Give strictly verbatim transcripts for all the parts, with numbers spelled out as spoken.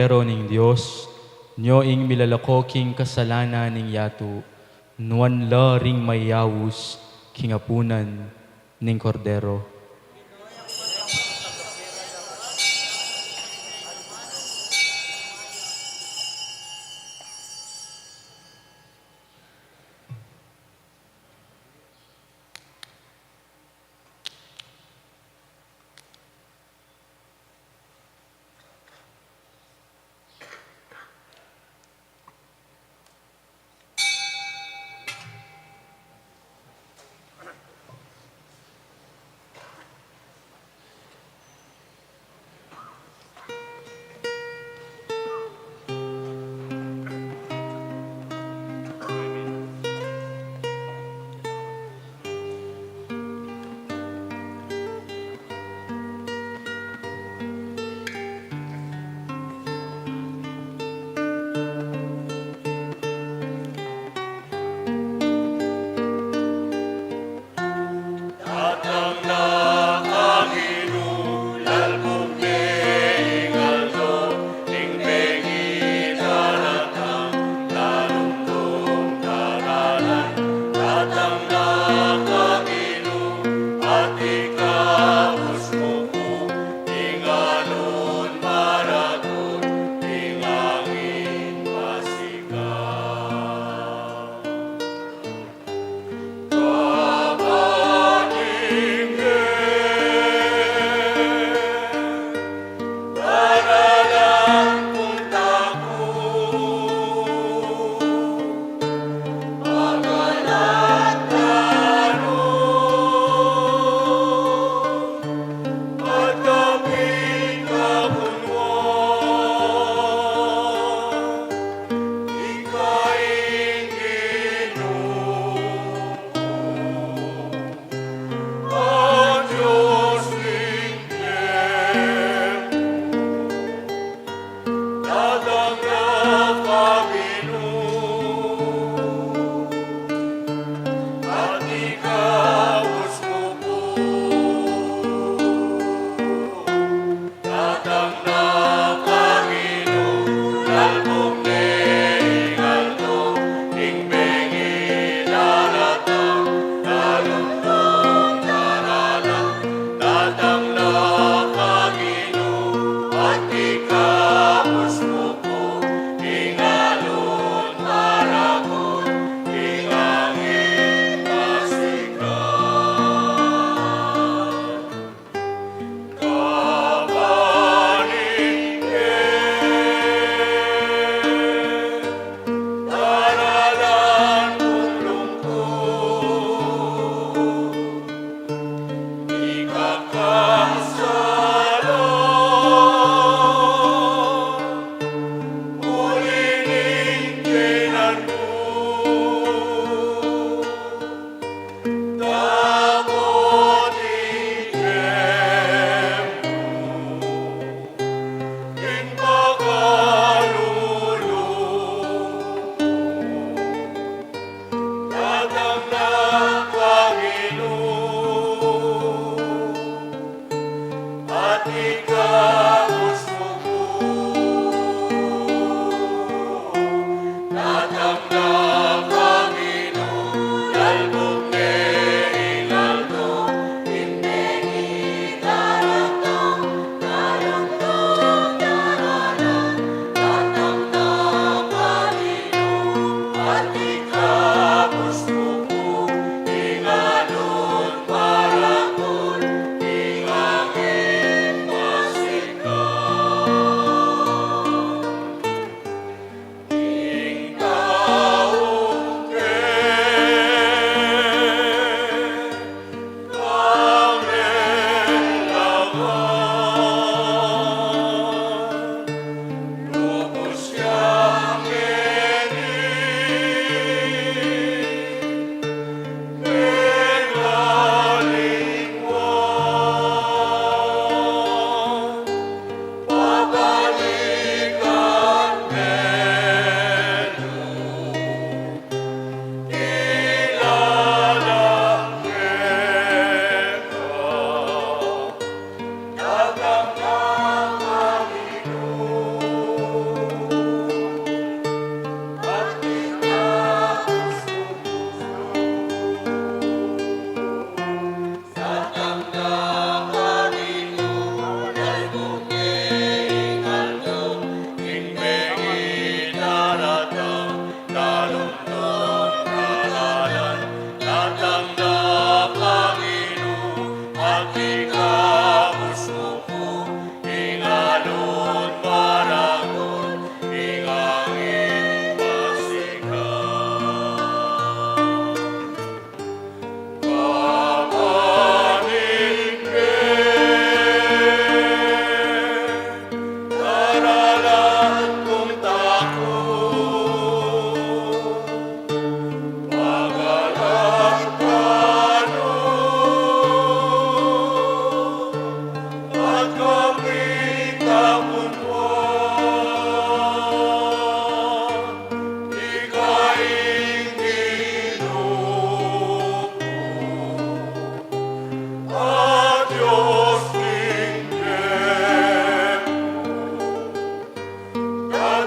Kordero ning Dios, nyo ing milalako king kasalanan ning yatu, nuan la ring mayaus king apunan ning Kordero.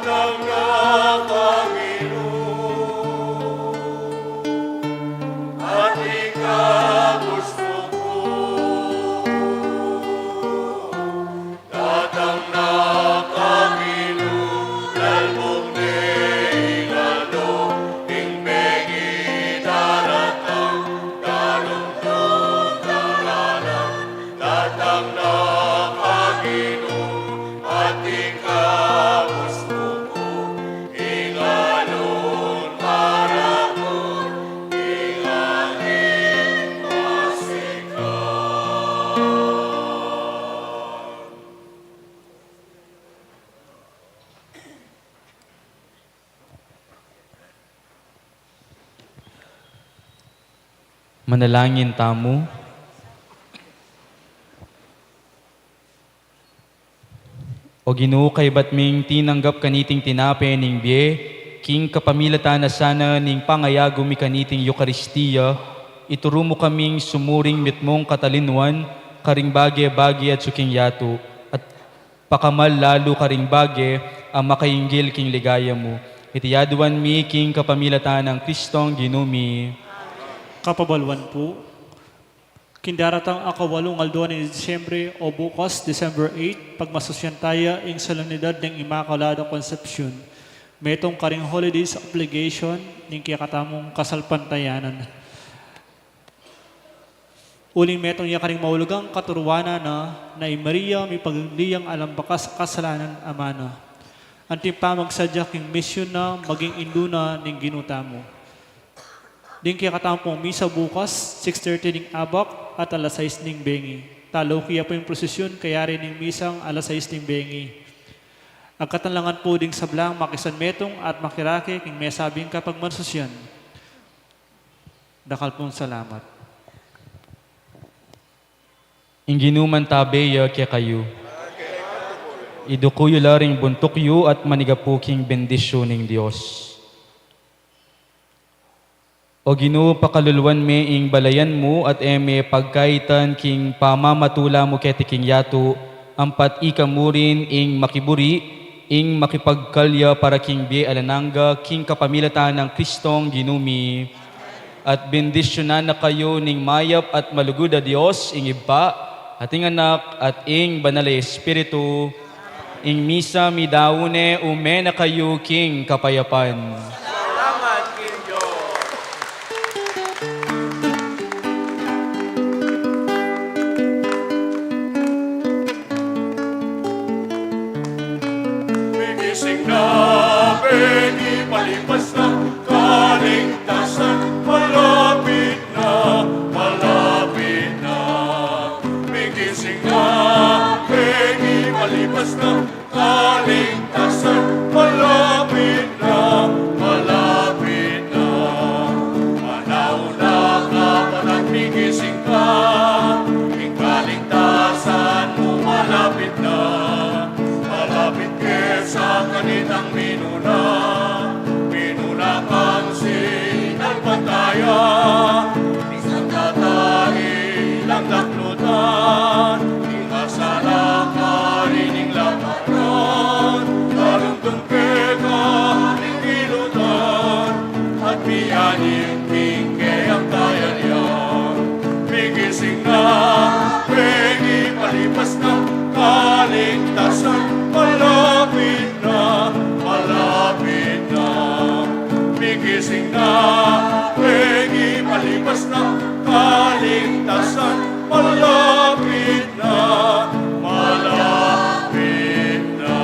Datang na, Panginoon, at ikabus mu ku Datang na, Panginoon, lalbung ne ing aldo, ing bengi daratang, dalung daralan. Datang na, Panginoon, at ikabus mu ku ing alun para ku, ing aking masikan. Manalangin tamu. O Ginu, kaybat ming tinanggap kaniting tinape ning bie, king kapamilatan na sana ning pangayagu mi kaniting Eukaristia, ituru mu kaming sumuring mitmung katalinwan karing bage-bage atsu king yatu, at pakamal lalu karing bage a makainggil king ligaya mu. Iti aduan mi king kapamilatan nang Kristong Ginu mi. Kapabaluan pu. King daratang akawalung aldo ning Disyembre o bukas, December eight, pagmasusyan taya ing solemnidad ning Immaculada Concepcion. Metung karing holidays obligation ning kekatamung kasalpantayanan. Uling metung ya karing maulagang katuruanan na, na i Maria mipagliang alang bakas a kasalanan a mana. Anting pamagsadya king misyun na maging indu na ning Ginu tamu. Ding kekatamung misa bukas, six thirty ning abak at alas sais ning bengi. Taluki ya pu ing prosesyun kayari ning misang alas sais ning bengi. Agkatan la ngan pu ding sablang makisan metung at makirake king mesabing kapagmasusyan. Dakal pung salamat. Ing Ginu mantabe ya kekayu. Iduku yu la ring buntuk yu at manigapu king bendisyun ning Dios. O Ginu, pakaluluan me ing balayan mu at e me pagkaitan king pamamatula mu keti king yatu, ampat ika mu rin ing makiburi, ing makipagkalya para king bie alang angga, king kapamilatan nang Kristong Ginu mi. At bendisyunan na kayu ning mayap at malugud a Dios, ing Ibpa, at ing Anak, at ing Banal a Espiritu. Ing misa midaun ne, ume na kayu king kapayapan. Salamat king Dios. Migising na, bengi palipas na, kaligtasan malapit na, malapit na. Migising na, bengi palipas na, kaligtasan malapit na, malapit na. Manahula ka, panat migising ka, ing kaligtasan mu malapit na. Malapit ke sa kanitang minuna, minuna kang sinalpantaya. Minsan tatari lang daklutan, ing masala ka rin ing laparan, darumdum ke ka ring kilutan, at miyaning king keyang kayarian. Migising na, bengi palipas na, kaligtasan malapit na, malapit na. Migising na, bengi palipas na, kaligtasan malapit na, malapit na.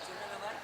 Sino naman?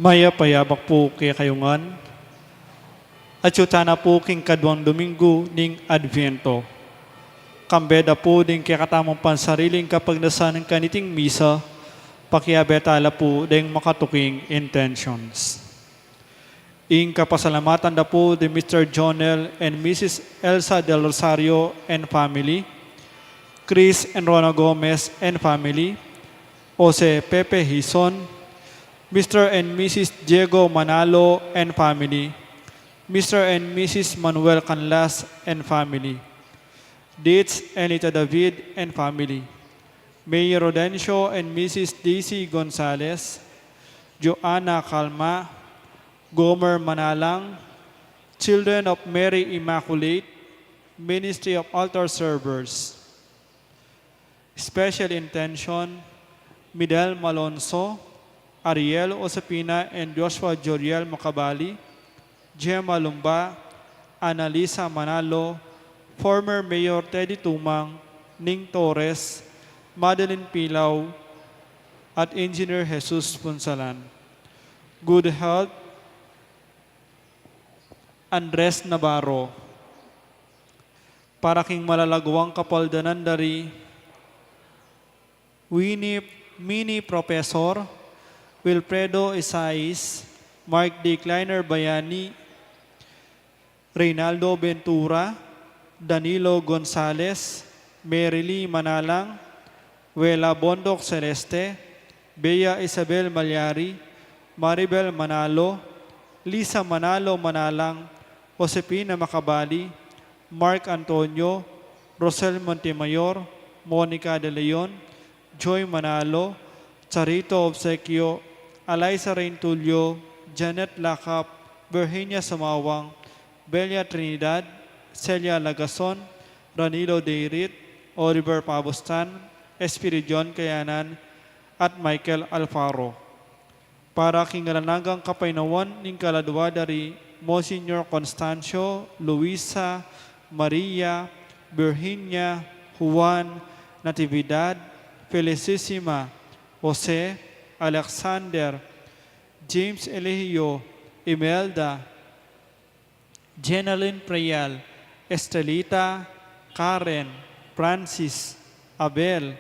Mayap a yabak pu kekayu ngan. Atyu tana pu king kaduang Domingo ning Adviento. Kambe da pu ding kekatamung pansariling kapagnasan kaniting misa, pakiabe tala pu ding makatuking intentions. Ing kapasalamatan da pu di Mister Jonel and Missus Elsa Del Rosario and family, Chris and Rona Gomez and family, Jose Pepe Hizon, Mister and Missus Diego Manalo and family, Mister and Missus Manuel Canlas and family, Ditz and Ita David and family, Mayor Rodencio and Missus Daisy Gonzalez, Joanna Calma, Gomer Manalang, Children of Mary Immaculate, Ministry of Altar Servers. Special intention, Midel Malonzo, Ariel Josepina and Joshua Joriel Macabali, Gemma Lumba, Annalisa Manalo, former Mayor Teddy Tumang, Ning Torres, Madeline Pilau, at Engineer Jesus Punsalan. Good health, Andres Navarro. Para king malalaguang kapaldanan da ri Winnie, Mini Professor Wilfredo Isais, Mark D. Kleiner Bayani, Reynaldo Ventura, Danilo Gonzales, Mary Lee Manalang, Wela Bondoc Celeste, Bea Isabel Malyari, Maribel Manalo, Lisa Manalo Manalang, Josefina Macabali, Mark Antonio, Rosel Montemayor, Monica De Leon, Joy Manalo, Charito Obsequio, Alaisa Reintulio, Janet Lacap, Virginia Sumawang, Belia Trinidad, Celia Lagason, Ranilo Deirit, Oliver Pabustan, Espiridion Kayanan, at Michael Alfaro. Para king alang anggang kapaynawan ning kaladua da ri Monsignor Constancio, Luisa, Maria, Virginia, Juan, Natividad, Felicissima, Jose, Alexander, James Eligio, Imelda, Jenaline Preyal, Estelita, Karen, Francis, Abel,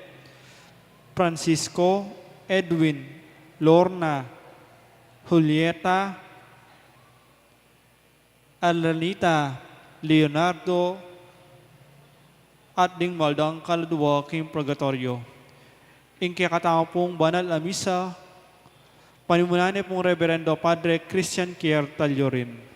Francisco, Edwin, Lorna, Julieta, Arlanita, Leonardo, at ding maldang kaladua king purgatoryo. Ing kekatamu pung banal a misa, panimunan ne pung Reverendo Padre Christian Kier Tallurin.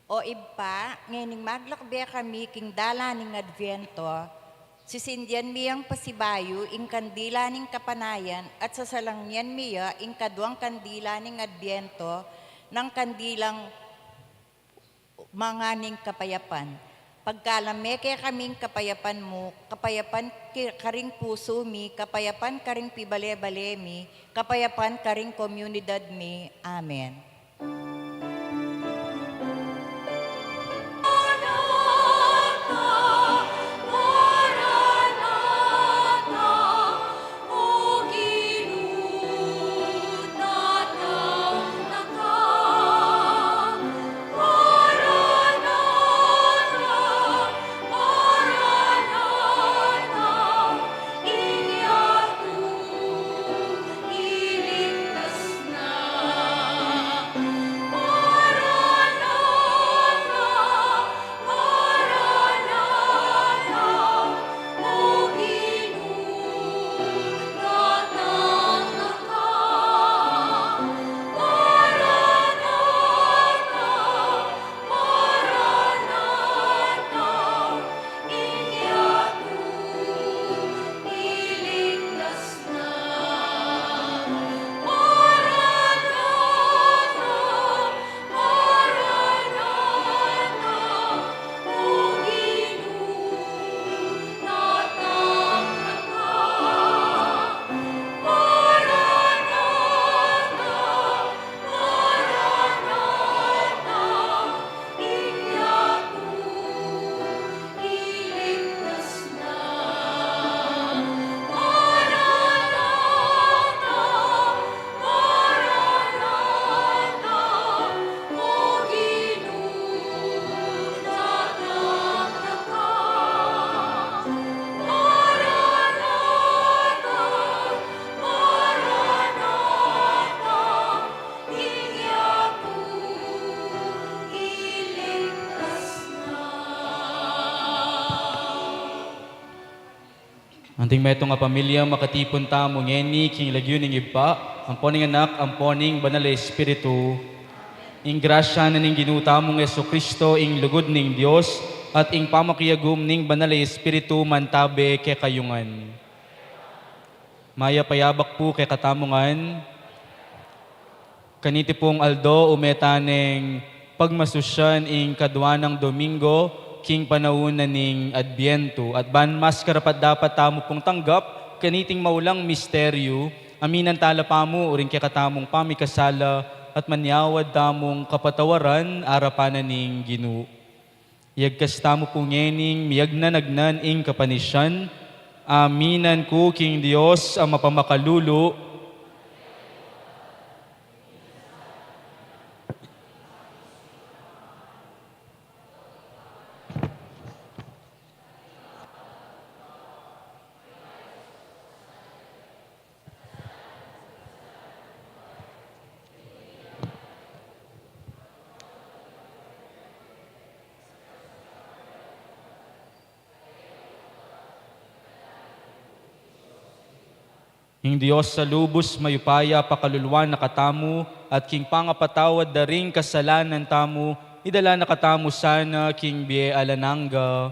O Ibpa, ngening maglakbe kami king dalan ning Adviento, sisindian mi yang pasibayu ing kandila ning kapanayan at sasalangyan mi ya ing kaduang kandila ning Adviento, nang kandilang manga ning kapayapan. Pagkalame kekaming kapayapan mu, kapayapan ki-, karing pusu mi, kapayapan karing pibale-bale mi, kapayapan karing komunidad mi. Amen. Anting metung a pamilya, makatipun tamu ngeni king lagyu ning Ibpa, ampo ning Anak, ampo ning Banal a Espiritu. Ing grasya na ning Ginu tamung Jesucristo, ing lugud ning Dios, at ing pamakiagum ning Banal a Espiritu mantabe kekayu ngan. Mayap a yabak pu kekatamu ngan. Kaniti pung aldo, ume ta neng pagmasusyan ing kadwa nang Domingo king panaun na ning Adbientu. At ban mas karapat-dapat tamu pung tanggap kaniting maulang misteryu, aminan tala pamu uring kekatamung pamikasala at manyawad tamung kapatawaran arapan na ning Ginu. Iyagkas tamu pu ngening miyagnanagnan ing kapanisyan, aminan ku king Dios a mapamakalulu. Ing Dios a lubus mayupaya pakaluluan na katamu, at king pangapatawad da ring kasalanan tamu, idala na katamu sana king bie alang angga.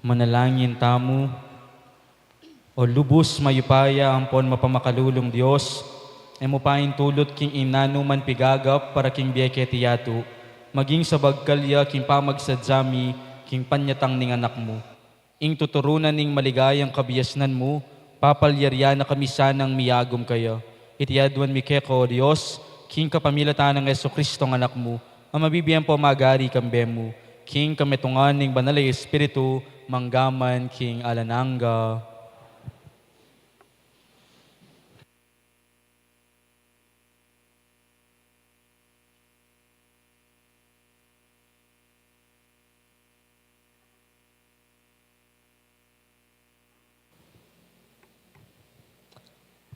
Manalangin tamu. O lubus mayupaya ampon mapamakalulung Dios, e mu paintulut king inanuman pigagap para king bie keti yatu, maging sabagkal ya king pamagsadya mi king panyatang ning Anak mu. Ing tuturunan ning maligayang kabiasnan mu, papalyarian na kami sanang miyagum kaya. Iti aduan mi keka, O Dios, king kapamilatan nang Jesucristo a Anak mu, a mabibie ampon magari kambe mu, king kametungan ning Banal a Espiritu, mangga man king alang angga.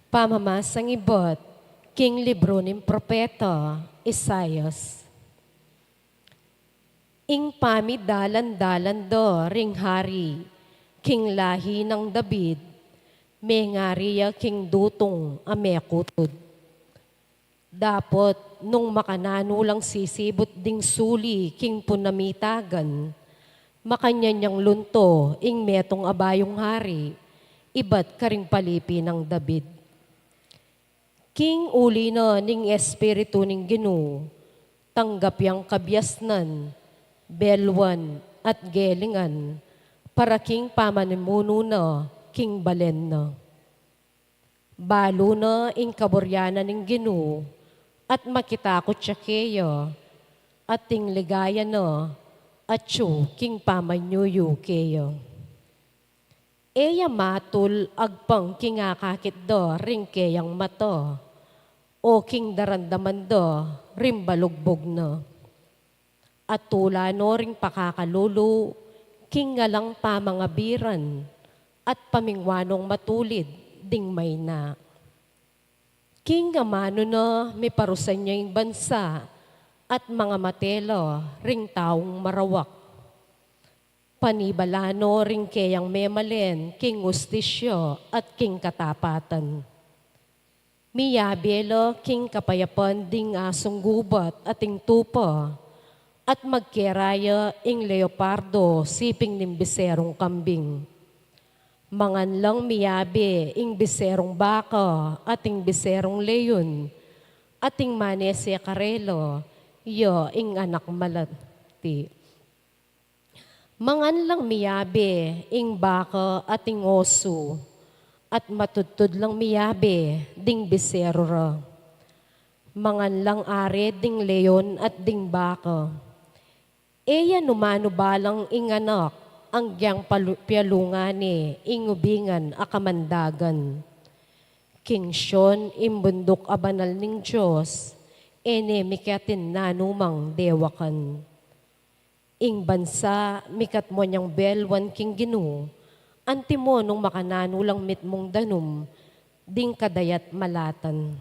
Pamamasang ibat king libru ning propeta Isaias. Ing pamidalan-dalan da ring hari king lahi nang David, mengari ya king dutung a mekutud. Dapot nung makananu lang sisibut ding suli king punamitagan, makanyan yang lunto ing metung a bayung hari ibat karing palipi nang David. King uli na ning Espiritu ning Ginu, tanggap yang kabiasnan, beluan, at gelingan para king pamanimunu na king balen na. Balu na ing kaburyanan ning Ginu, at makitakut ya keya, at ing ligaya na atyu king pamanyuyu keya. E ya matul agpang king akakit da ring keyang mata, o king daramdaman da ring balugbug na. At tula no ring pakakalulu king alang pamangabiran, at pamingwanung matulid ding maina. King amanu na miparusan ya ing bansa, at mangamate la ring taung marawak. Panibala no ring keyang memalen king ustisya at king katapatan. Miyabe la king kapayapan ding asung gubat at ing tupa, at magkera ya ing leopardo siping ning biserung kambing. Mangan lang miyabe ing biserung baka at ing biserung leon, at ing manese karela ya ing anak malati. Mangan lang miyabe ing baka at ing osu, at matudtud lang miyabe ding biseru ra. Mangan lang are ding leon at ding baka. E ya numanu balang ing anak anggiyang palu-, pialungan ne ing ubingan a kamandagan. King Sion, ing bunduk a banal ning Dios, e ne mikiatin nanumang dewakan. Ing bansa, mikatmuan yang beluan king Ginu, antimo nung makananu lang mitmung danum ding kadayat malatan.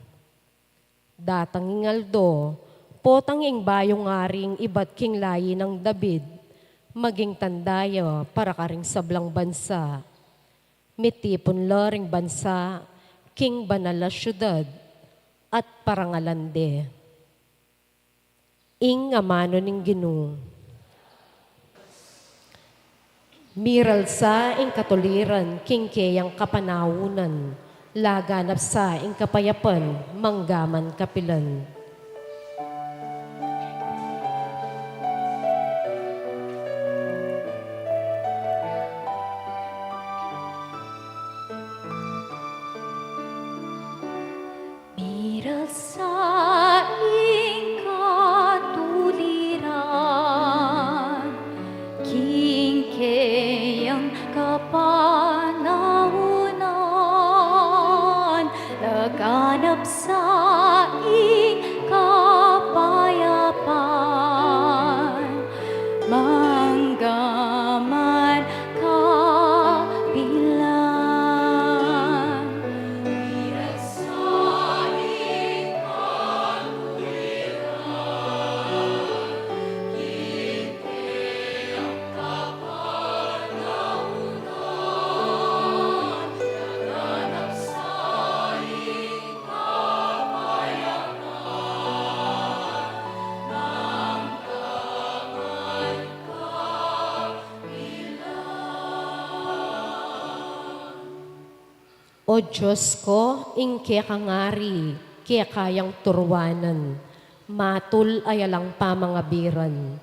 Datang ing aldo, potang ing bayung aring ibat king layi nang David, maging tanda ya para karing sablang bansa. Mitipun la ring bansa king banal a siudad, at parangalan de. Ing amanu ning Ginu. Miralsa ing katuliran king keyang kapanaunan, laganap sa ing kapayapan manggaman kapilan. Miralsa ing katuliran king keyang kapanaunan, laganap sa ing O Dios ko, ing kekang ari, keka yang turuanan, matul a alang pamangabiran.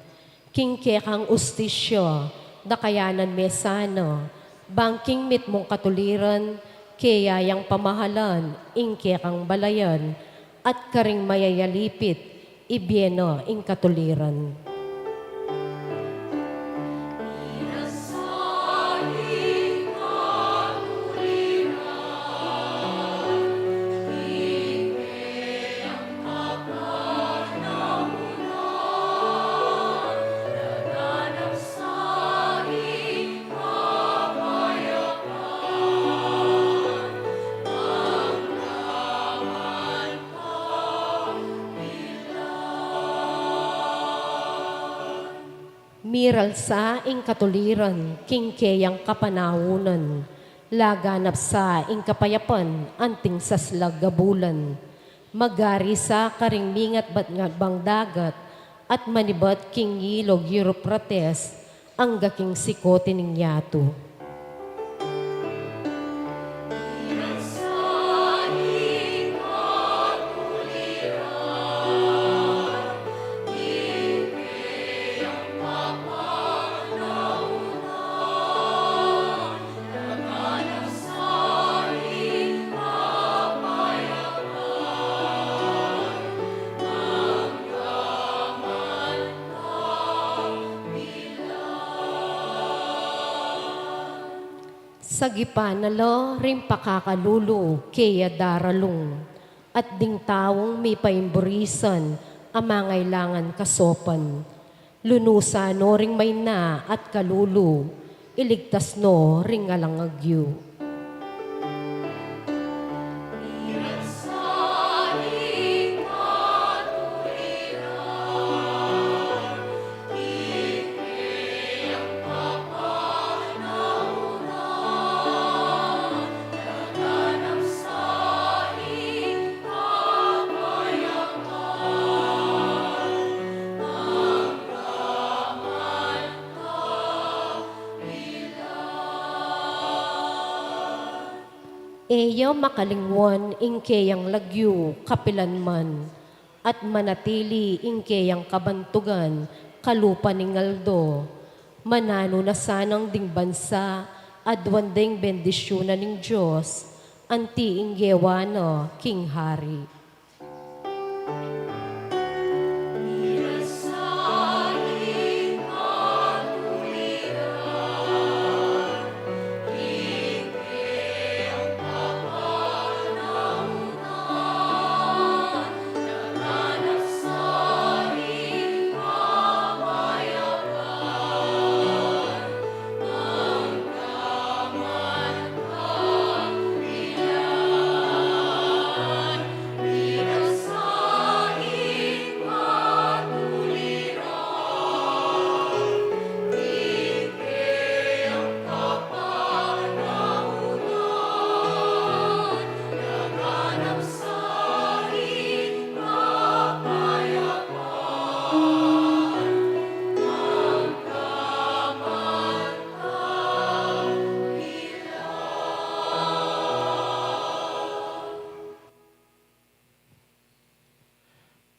King kekang ustisya, dakayanan me sana, bang king mitmung katuliran, keya yang pamahalan, ing kekang balayan, at karing mayayalipit, ibie na ing katuliran. Miralsa ing katuliran king keyang kapanaunan, laganap sa ing kapayapan anting saslag a bulan. Magari sa karing mingatbat-ngatbang dagat at manibat king ilog Euphrates, angga king sikote ning yatu. Sagipan na la ring pakakalulu keya daralung, at ding taung mipaimburisan a mangailangan kasopan. Lunusan no ring maina at kalulu, iligtas no ring alang agyu. E ya makalingwan ing keyang lagyu kapilan man, at manatili ing keyang kabantugan kalupa ning aldo. Mananu na sanang ding bansa aduan deng bendisyunan ning Dios, anti ing gewa na king hari.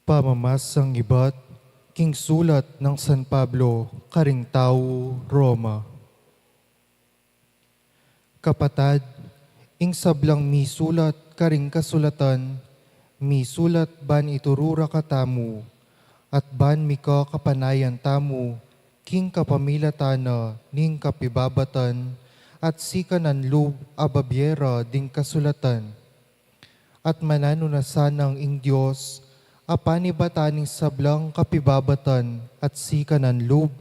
Pamamasang ibat king sulat nang San Pablo karing tau Roma. Kapatad, ing sablang misulat karing kasulatan, misulat ban ituru ra katamu, at ban mikakapanayan tamu king kapamilatan na ning kapibabatan at sikanan lub a babie ra ding kasulatan. At mananu na sanang ing Dios a panibatan ning sablang kapibabatan at sikanan lub,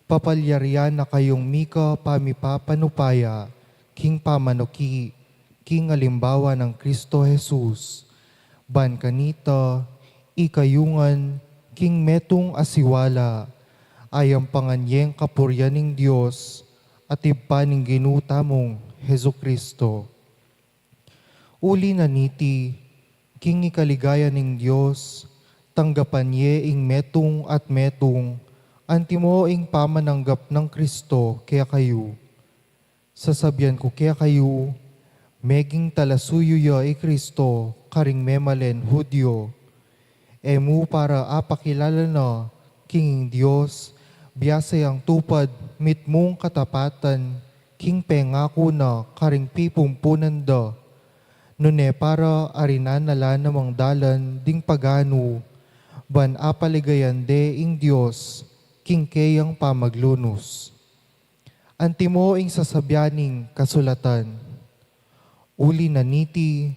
papalyarian na kayung mika pamipapanupaya king pamanuki king alimbawa nang Kristo Jesus, ban kanita ikayu ngan king metung a siwala, ayampangan yeng kapurian ning Dios at Ibpa ning Ginu tamung Jesu-Kristo. Uli na niti, king ikaligaya ning Dios, tanggapan ye ing metung at metung, antimo ing pamananggap nang Kristo kekayu. Sasabian ku kekayu, Meging talasuyu ya i Kristo karing memalen Judio. E mu para apakilala na king ing Dios, biasa yang tupad mitmung katapatan king pengaku na karing pipumpunan da. Nune para arinan na la namang dalan ding paganu, ban apaligayan de ing Dios king keyang pamaglunus. Antimo ing sasabian ning kasulatan: Uli na niti,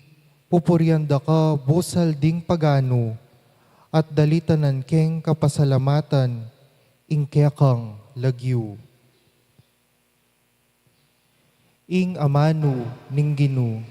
pupurian da ka busal ding paganu, at dalitanan keng kapasalamatan ing kekang lagyu. Ing amanu ning Ginu.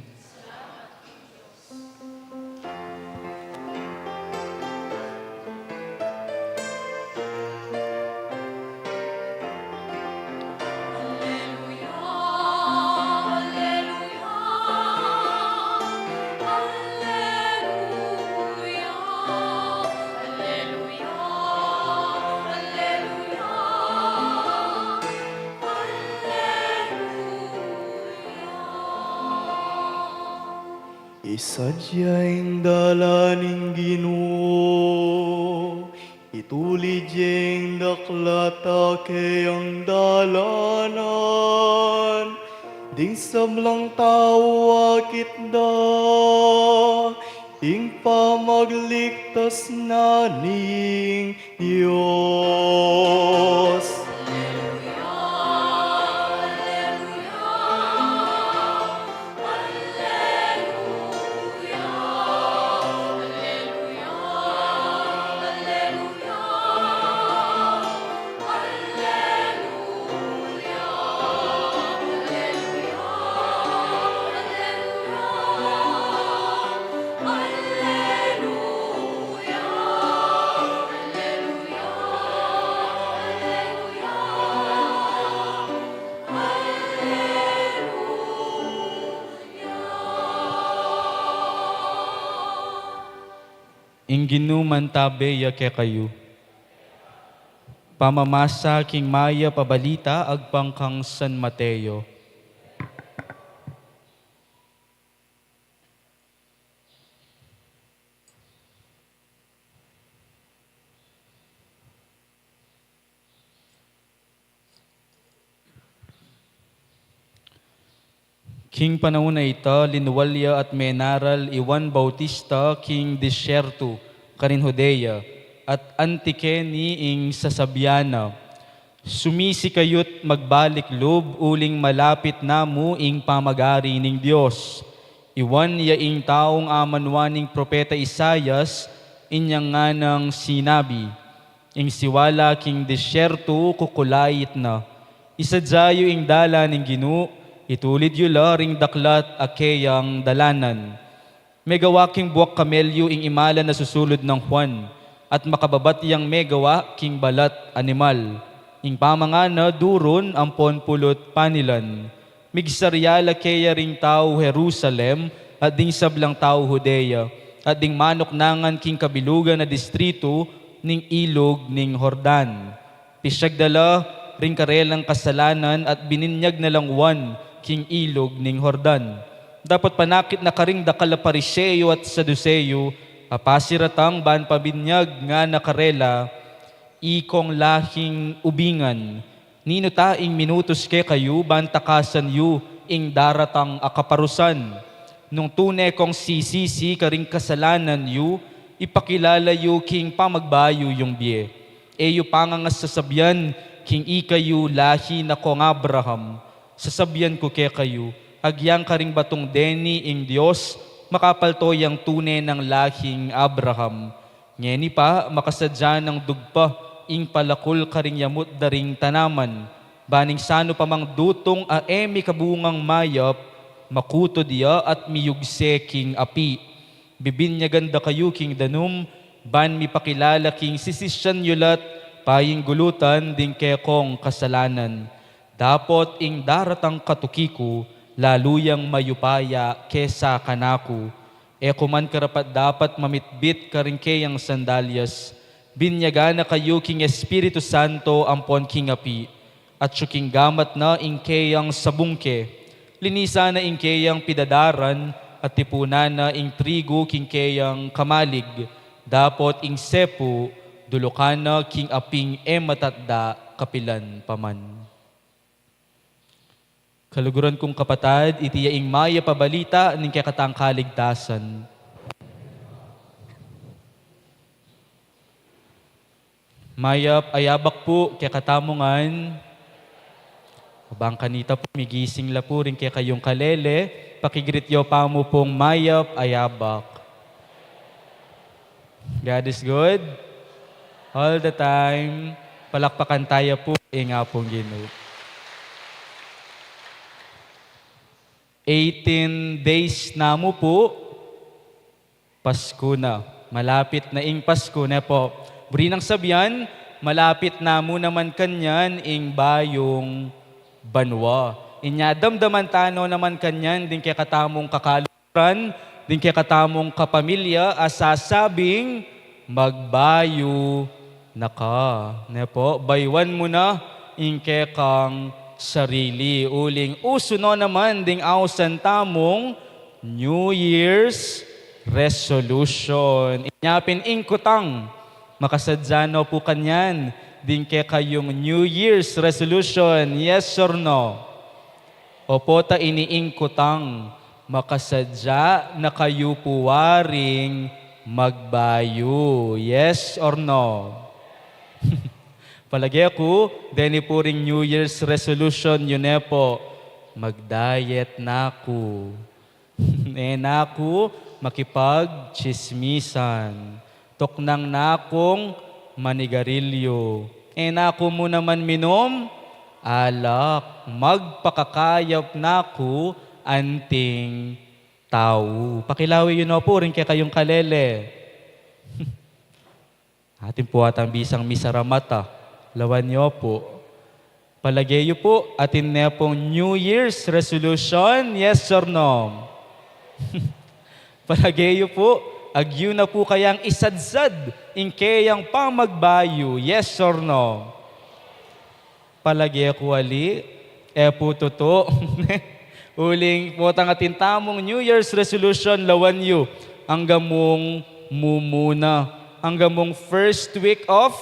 Isadya ing dalan ning Ginu, itulid ya ing daklat a keyang dalanan. Ding sablang tau akit da ing pamagligtas na ning Dios. Ing Ginu mantabe ya kekayu. Pamamasa king mayap a balita agpang kang San Mateo. King panaun a ita, linual ya at menaral i Juan Bautista king disyertu karin Judea, at antike ne ing sasabian na, "Sumisi kayu't magbalik lub, uling malapit na mu ing pamagari ning Dios." Iwan ya ing taung amanwa ning propeta Isaias, inyang nganang sinabi, "Ing siwala king disyertu kukulait na. Isadya yu ing dalan ning Ginu, itulid yu la ring daklat a keyang dalanan." Megawa king buak kamelyu ing imalan a susulud nang Juan, at makababat yang megawa king balat animal. Ing pamangana durun ampon pulut panilan. Migsarya la keya ring tau Jerusalem, at ding sablang tau Judea, at ding manuknangan king kabilugan a distritu ning ilug ning Jordan. Pisyag da la ring karelang kasalanan at bininyag na lang Juan king ilug ning Jordan. Dapot panakit na karing dakal a Pariseo at Saduseo a pasiratang ban pabinyag, ngana karela, "Ikong lahing ubingan, ninu ta ing minutus kekayu ban takasan yu ing daratang a kaparusan? Nung tune kong sisisi karing kasalanan yu, ipakilala yu king pamagbayu yung bie. E yu pa ngang sasabian king ikayu lahi na kong Abraham. Sasabian ku kekayu, agyang karing batung deni ing Dios makapalto yang tune nang lahing Abraham." Ngeni pa, makasadya nang dugpa ing palakul karing yamut da ring tanaman, ban ing sanu pa mang dutung a e mikabungang mayap, makutud ya at miyugse king api. Bibinyagan da kayu king danum, ban mipakilala king sisisyan yu la't payinggulutan ding kekong kasalanan. Dapot ing daratang katuki ku, lalu yang mayupaya kesa kanaku. E ku man karapat-dapat mamitbit karing keyang sandalyas. Binyagan na kayu king Espiritu Santo ampon king api. Atyu king gamat na ing keyang sabungke. Linisan na ing keyang pidadaran at tipunan na ing trigu king keyang kamalig, dapot ing sepu dulukan na king aping e matatda kapilan pa man. Kaluguran kung kapatad, iti ya ing mayap a balita ning kekatang kaligtasan. Mayap a yabak pu kekatamu ngan. Bang kanita pu, migising la pu ring kekayung kalele, paki-greet yu pa mu pung mayap a yabak. God is good. All the time. Palakpakan taya pu ing Apung Ginu. Eighteen days na mu pu, Pasku na. Malapit na ing Pasku, ne pu? Buri nang sabian, malapit na mu naman kanyan ing bayung banua. Inya damdaman ta no naman kanyan ding kekatamung kakaluguran, ding kekatamung kapamilya, a sasabing, "Magbayu na ka." Ne pu? Bayuan mu na ing kekang sarili. Uling usu no naman ding ausan tamung New Year's resolution. Inya pin ing kutang, makasadya no pu kanyan ding kekayung New Year's resolution? Yes or no? Opo ta ini ing kutang, makasadya na kayu pu waring magbayu. Yes or no? Palage ku, deni pu ring New Year's resolution yu, ne pu? Mag-diet na ku. E na ku makipagtsismisan. Tuknang na kung manigarilyu. E na ku mu naman minum alak. Magpakakayap na ku anting tau. Pakilawe yu no pu ring kekayung kalele. Atin pu atang bisang misaramat a. Lawan yu pu. Palage yu pu, atin ne pung New Year's resolution? Yes or no? Palage yu pu, agyu na pu kayang isadsad ing keyang pamagbayu? Yes or no? Palage ku ali, e pu tutu. Uling potang atin tamung New Year's resolution, lawan yu, angga mung mumuna, angga mung first week of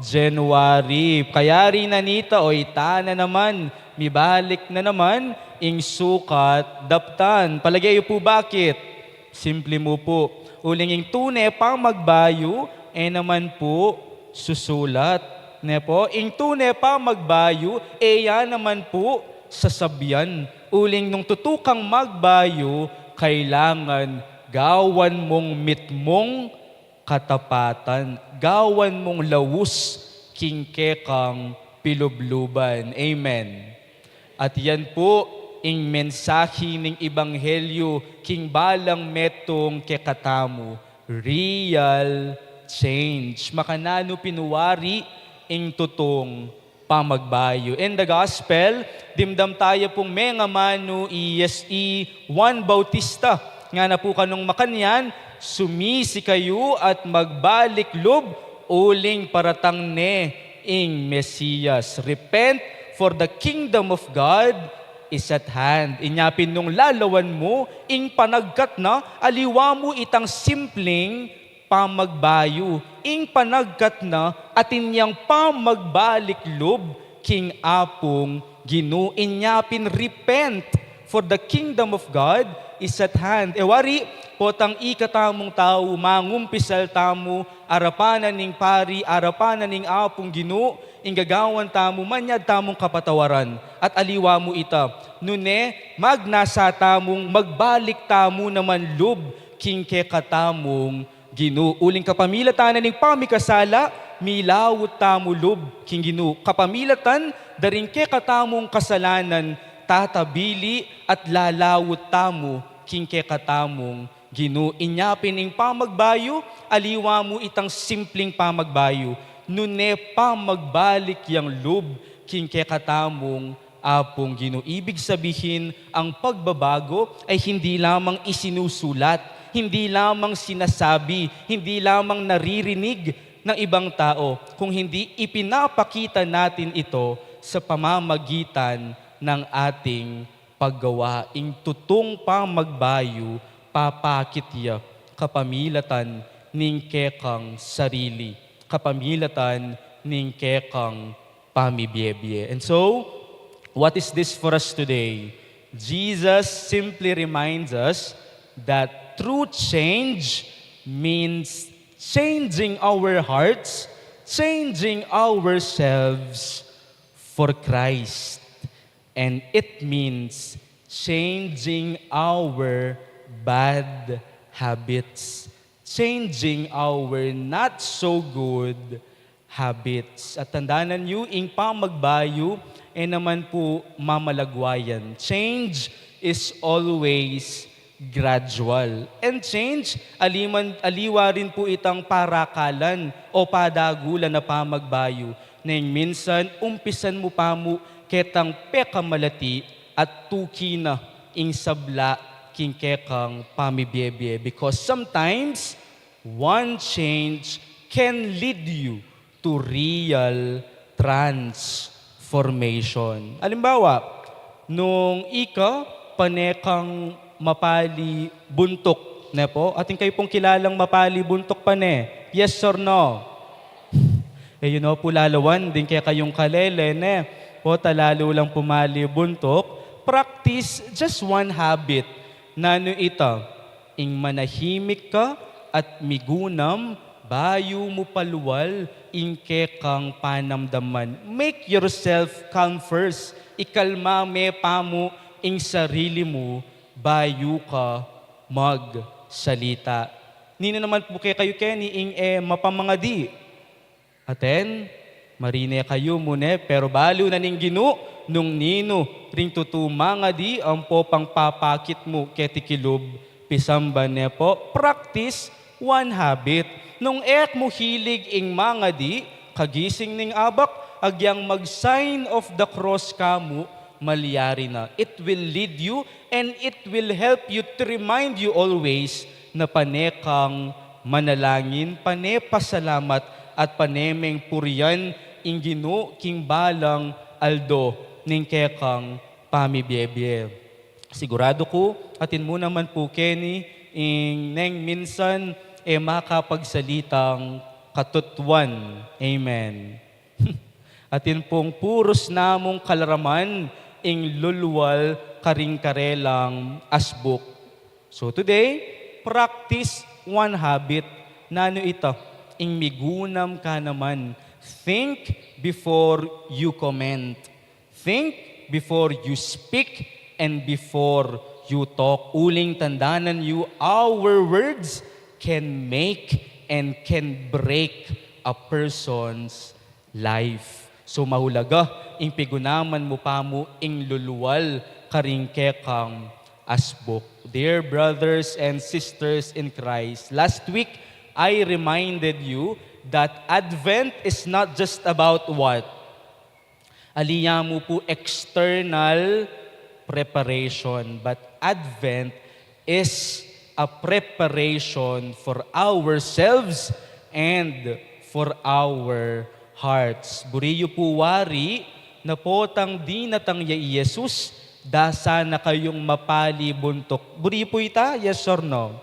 January. Kayari na nita, o ita na naman, mibalik na naman ing sukat daptan. Palage yu pu bakit? Simple mu pu. Uling ing tune pamagbayu, e naman pu susulat. Ne pu? Ing tune pamagbayu, e ya naman pu sasabian. Uling nung tutu kang magbayu, kailangan gawan mung mitmung katapatan, gawan mung laus king kekang pilubluban. Amen. At yan pu ing mensahe ning ebanghelyu king balang metung kekatamu, real change. Makananu pin wari ing tutung pamagbayu? In the gospel, dimdam taya pung mengamanu i S E Juan Bautista. Ngana pu kanung makanyan, "Sumisi kayu at magbalik lub, uling paratang ne ing Mesias. Repent, for the kingdom of God is at hand." Inya pin nung lalawan mu ing panagkat na, aliwa mu itang simpleng pamagbayu. Ing panagkat na atin yang pamagbalik lub king Apung Ginu. Inya pin, "Repent, for the kingdom of God is at hand." E wari, potang ikatamung tau, mangumpisal tamu arapan na ning pari, arapan na ning Apung Ginu, ing gagawan tamu, manyad tamung kapatawaran, at aliwa mu ita. Nune, magnasa tamung magbalik tamu naman lub king kekatamung Ginu. Uling kapamilatan na ning pamikasala, milaut tamu lub king Ginu. Kapamilatan da ring kekatamung kasalanan, tatabili at lalaut tamu king kekatamung Ginu. Inya pin ing pamagbayu, aliwa mu itang simpleng pamagbayu. Nune pamagbalik yang lub king kekatamung Apung Ginu. Ibig sabihin, ang pagbabago ay hindi lamang isinusulat, hindi lamang sinasabi, hindi lamang naririnig ng ibang tao, kung hindi ipinapakita natin ito sa pamamagitan ng ating paggawa, ing tutung pamagbayu, papakit ya kapamilatan ning kekang sarili, kapamilatan ning kekang pamibiebie. And so, what is this for us today? Jesus simply reminds us that true change means changing our hearts, changing ourselves for Christ. And it means changing our bad habits, changing our not so good habits. At tandanan yu, ing pamagbayu, e naman pu mamalagwayan. Change is always gradual. And change, aliman, aliwa rin pu itang parakalan o padagulan a pamagbayu. Neng minsan, umpisan mu pa mu ketang pekamalati at tuki na ing sabla king kekang pamibiebie. Because sometimes, one change can lead you to real transformation. Alimbawa, nung ika pane kang mapali buntuk, ne po? Atin kayu pung kilalang mapali buntuk pane? Yes or no? E, yu no pu lalawan ding kekayung kalele, ne? Pota lalu lang pumali buntuk, practice just one habit. Nanu ita? Ing manahimik ka at migunam bayu mu palual ing kekang panamdaman. Make yourself calm first. Ikalma me pa mu ing sarili mu bayu ka magsalita. Ninu naman pu kekayu keni ing e mapamangadi? Aten, marine kayu mu ne, pero balu na ning Ginu nung ninu ring tutu mangadi ampo pang papakit mu keti kilub pisamban ne po. Practice one habit. Nung e mu hilig ing mangadi kagising ning abak, agyang mag-sign of the cross ka mu, malyari na. It will lead you and it will help you to remind you always na pane kang manalangin, pane pasalamat, at pane meng purian ing Ginu king balang aldo ning kekang pamibiebie. Siguradu ku, atin mu naman pu keni ing neng minsan e makapagsalitang katutuan. Amen. Atin pung purus namung kalaraman ing lulwal karing karelang asbuk. So today, practice one habit. Nanu ita? Ing migunam ka naman. Think before you comment. Think before you speak and before you talk. Uling tandanan yu, our words can make and can break a person's life. So mahulaga ing pigunaman mu pa mu ing lulwal karing kekang asbuk. Dear brothers and sisters in Christ, last week I reminded you that Advent is not just about what? Ali ya mu pu external preparation, but Advent is a preparation for ourselves and for our hearts. Buri yu pu wari na potang dinatang ya i Jesus, dasa na kayung mapali buntuk. Buri yu pu ita, yes or no?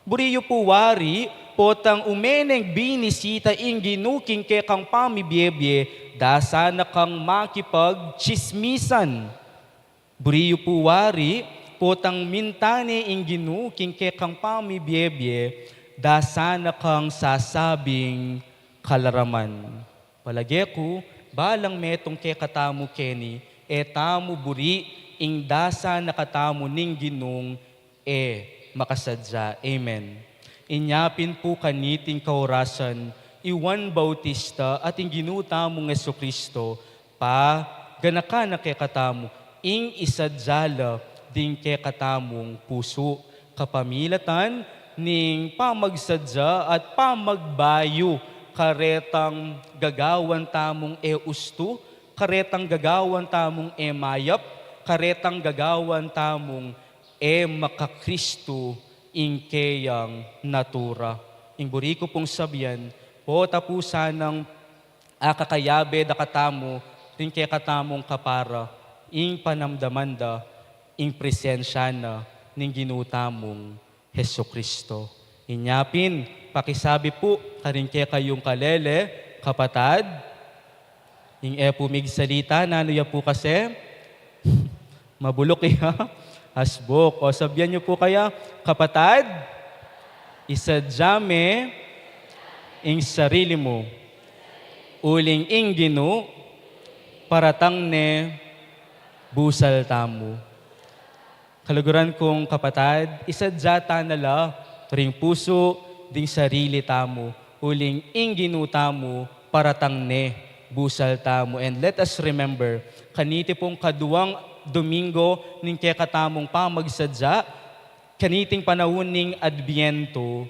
Buri yu pu wari, potang ume neng binisita ing Ginu king kekang pamibiebie, dasa na kang makipagtsismisan. Buri yu pu wari, potang minta ne ing Ginu king kekang pamibiebie, dasa na kang sasabing kalaraman. Palage ku, balang metung kekatamu keni, e tamu buri ing dasa na katamu ning Ginung e makasadya. Amen. Inya pin pu kaniting kaurasan, i Juan Bautista at ing Ginu tamung Jesucristo, paganakan na kekatamu ing isadyala ding kekatamung pusu, kapamilatan ning pamagsadya at pamagbayu karetang gagawan tamung e ustu, karetang gagawan tamung e mayap, karetang gagawan tamung e maka-Kristu ing keyang natura. Ing buri ku pung sabian, pota pu sanang akakayabe da katamu ring kekatamung kapara, ing panamdaman da ing presensya na ning Ginu tamung Jesucristo. Inya pin, pakisabi pu karing kekayung kalele, kapatad, ing e pu migsalita, nanu ya pu kasi? Mabuluk ya. Asbuk. O, sabyan yu pu kaya, kapatad, isadya me ing sarili mu, uling ing Ginu paratang ne busal tamu. Kaluguran kung kapatad, isadya ta na la ring pusu ding sarili tamu, uling ing Ginu tamu paratang ne busal tamu. And let us remember, kaniti pung kaduang Domingo ning kekatamung pamagsadya, kaniting panaun ning Adbyento,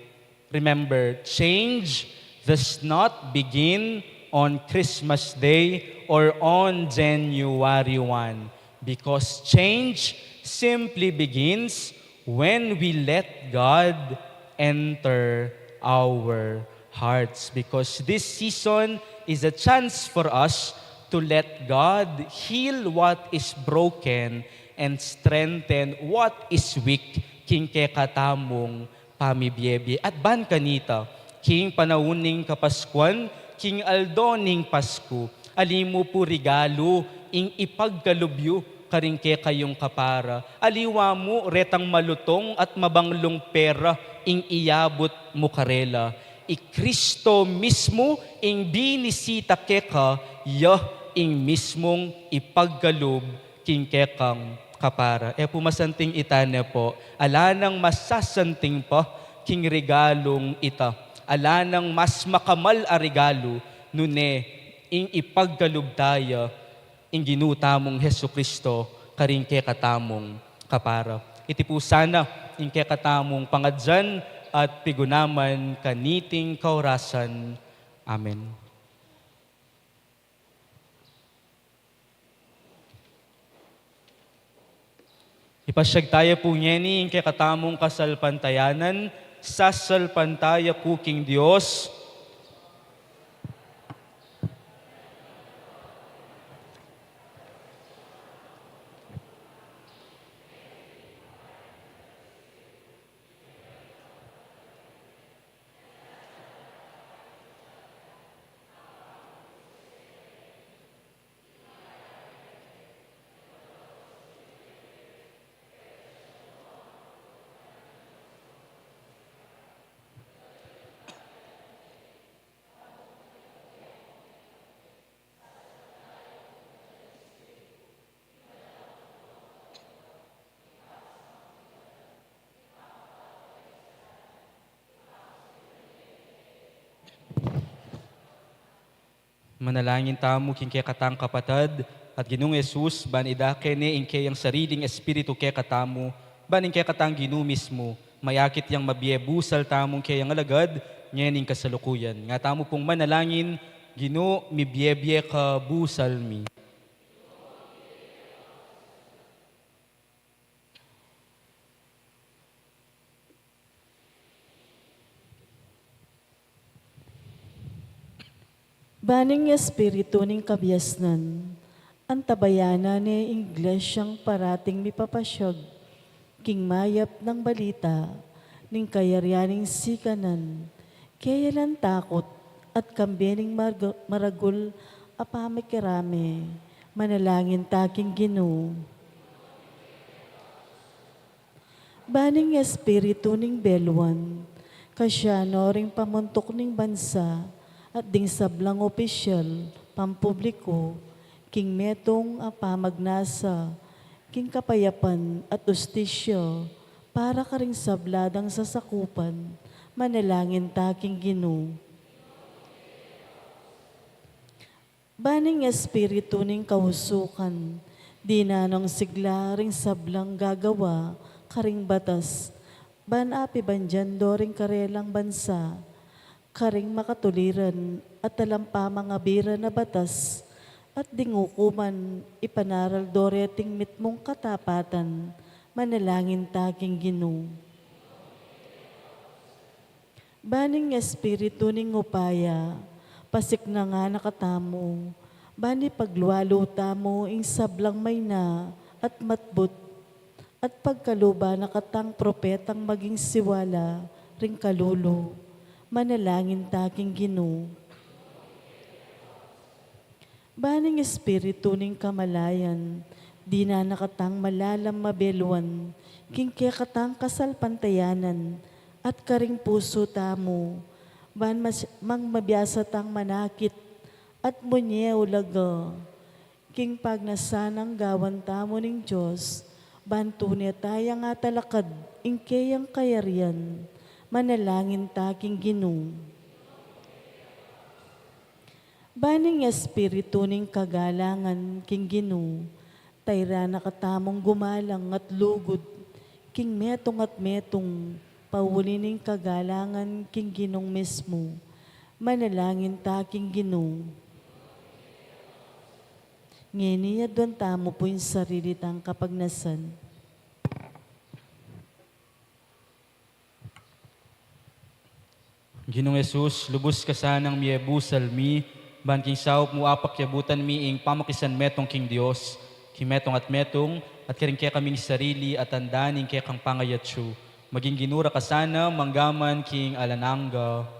remember, change does not begin on Christmas Day or on January one, because change simply begins when we let God enter our hearts, because this season is a chance for us to let God heal what is broken and strengthen what is weak king kekatamung pamibiebie. At ban kanita, king panaun ning Kapaskuan, king aldo ning Pasku, ali mu pu regalu ing ipagkalub yu karing kekayung kapara. Aliwa mu retang malutong at mabanglung pera ing iyabut mu karela. I Kristo mismu ing binisita keka, ya ing mismung ipagkalub king kekang kapara. E pu masanting ita ne pu, ala nang masasanting pa king regalung ita. Ala nang mas makamal a regalu nune ing ipagkalub ta ya ing Ginu tamung Jesucristo karing kekatamung kapara. Iti pu sana ing kekatamung pangadyan at pigunaman kaniting kaorasan. Amen. Ipasyag taya pu ngeni ing kekatamung kasalpantayanan, sasalpantaya ku king Dios. Manalangin tamu king kekatang kapatad at Ginung Jesus, ban idake ne ing keyang sariling Espiritu kekatamu, ban ing kekatang Ginu mismu mayakit yang mabie busal tamung keyang alagad, ngening kasalukuyan. Nga tamu pung manalangin, Ginu, mibie-bie ka busal mi. Ban ing espiritu ning kabiasnan, antabayanan ne ing Iglesyang parating mipapasyag king mayap nang balita ning kayarian ning sikanan, keya lang takut at kambe ning marag-, maragul a pamikirame. Manalangin ta king Ginu. Ban ing espiritu ning beluan, kasya no ring pamuntuk ning bansa at ding sablang opisyal pampubliku, king metung a pamagnasa king kapayapan at ustisya para karing sabla dang sasakupan. Manalangin ta king Ginu. Ban ing espiritu ning kausukan, dinan nong sigla ring sablang gagawa karing batas, ban apibandian do ring karelang bansa karing makatuliran at alang pamangabiran a batas, at ding ukuman ipanaral do reting mitmung katapatan. Manalangin ta king Ginu. Ban ing espiritu ning upaya, pasiknangan na katamu, ban ipaglualu tamu ing sablang maina at matbut, At pagkaluban na katang propetang maging siwala ring kalulu, manalangin ta king Ginu. Ban ing espiritu ning kamalayan, dinan na katang malalam mabeluan king kekatang kasalpantayanan, at karing pusu tamu, ban mas-, mang mabiasa tang manakit at munye ulaga king pagnasan nang gawan tamu ning Dios, ban tune taya nang atalakad ing keyang kayarian. Manalangin ta king Ginu. Ban ing espiritu ning kagalangan king Ginu, tayran na katamung gumalang at lugud king metung at metung, pauli ning kagalangan king Ginung mismu. Manalangin ta king Ginu. Ngeni, aduan tamu pu ing sarili tang kapagnasan. Ginung Jesus, lubus ka sanang miebusal mi, ban king saup mu apakyabutan mi ing pamakisan metung king Dios, king metung at metung, at karing kekaming sarili at tanda ning kekang pangayatsu. Maging Ginu ra ka sana, mangga man king alang angga.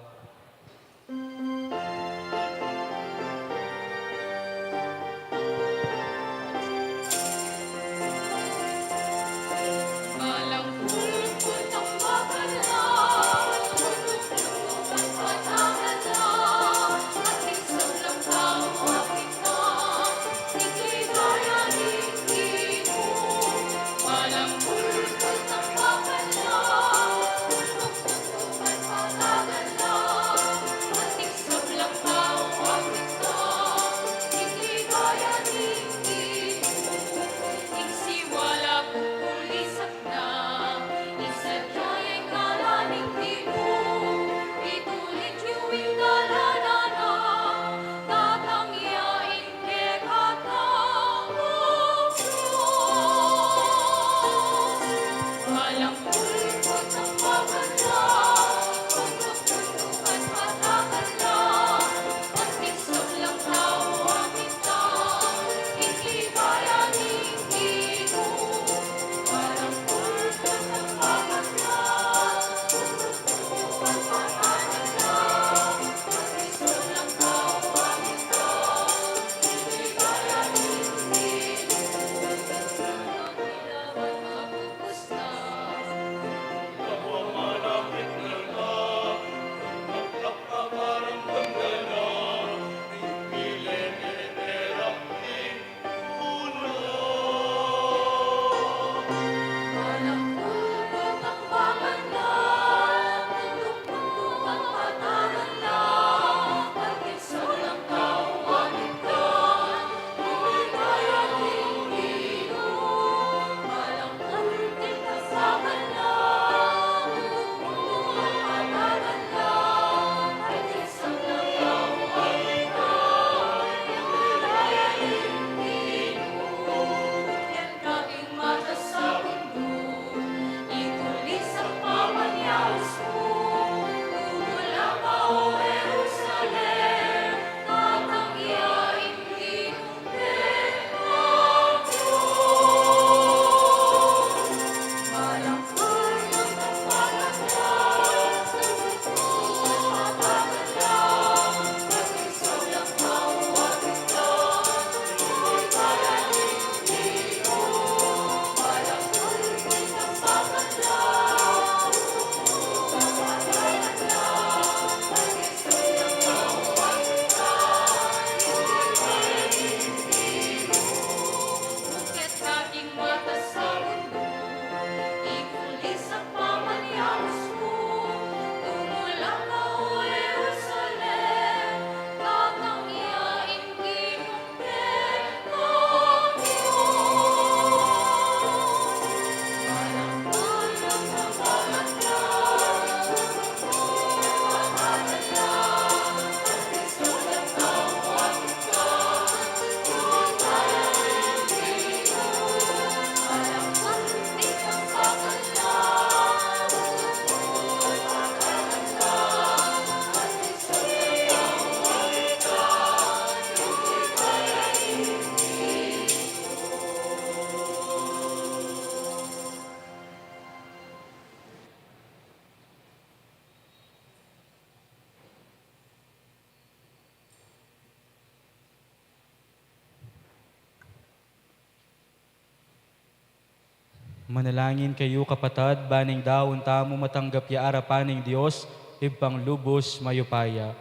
Manalangin kayu, kapatad, ban ing daun tamu matanggap ya arapan ning Dios, Ibpang lubus mayupaya.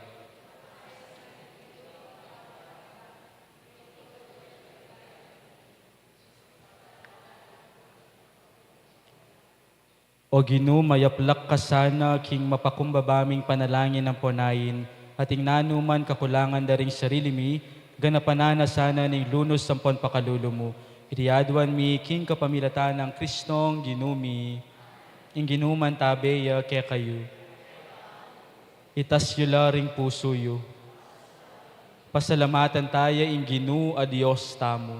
O Ginu, mayaplak ka sana king mapakumbaba ming panalangin ampon ain, at ing nanu man kakulangan da ring sarili mi, ganapan na sana ning lunus ampon pakalulu mu. Iti aduan mi king kapamilatan nang Kristong Ginu mi. Ing Ginu mantabe ya kekayu. Itas yu la ring pusu yu. Pasalamatan taya ing Ginu a Dios tamu.